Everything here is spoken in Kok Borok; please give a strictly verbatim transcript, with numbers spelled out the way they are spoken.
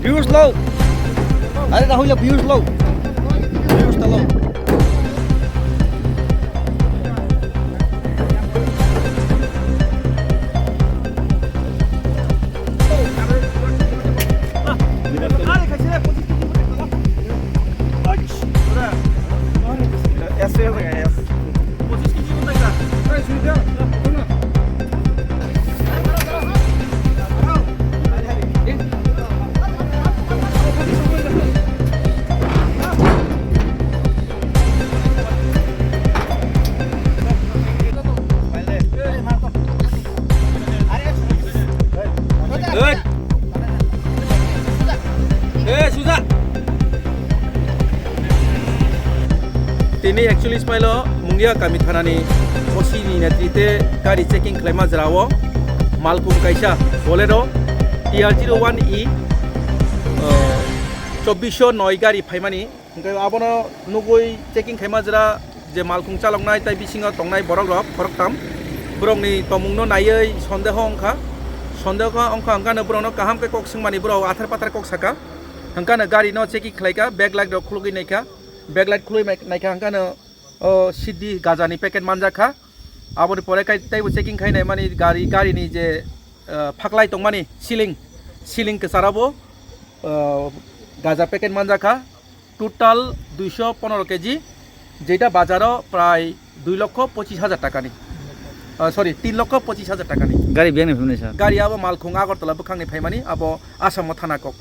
Views low. Are Rahul ya views low. Views ta low. Tini actually smailo Mungia kami thanani O C ni netrite gari checking khlaima jora o malkhung kaisa Bolero T R zero one E, uh, chobbish noi gari phaimani. Hwnkhe abono nugwi checking khaima jora je malkhung chaloknai tei bisingo tongnai borok rok khoroktham. Borokni tongmungno naiwi sondeho wngkha. Sondeho wngkha hwnkhe borokno kaham khe kok swngmani borok athar pathar kok saka. Hwnkhe gari no checking khlaikha, back light rok khulugwi naikha. Back light khulwi mai-, naikha hwnkhe o C D gajani packet manjakha. Aboni pore kai teibo checking khai naimani gari, garini je, uh, phaklai tongmani ceiling, ceiling kwcharo bo, uh, gaja packet manjakha. Total duisho ponoro K G, jeita bazaro prai dui lokho pochis hajar takani. Uh, sorry, tin lokho pochis hajar takani. Gari biyangni phimani sir? Gari abo malkhung Agartala bwkhakni phaimani, abo Assam o thana kok.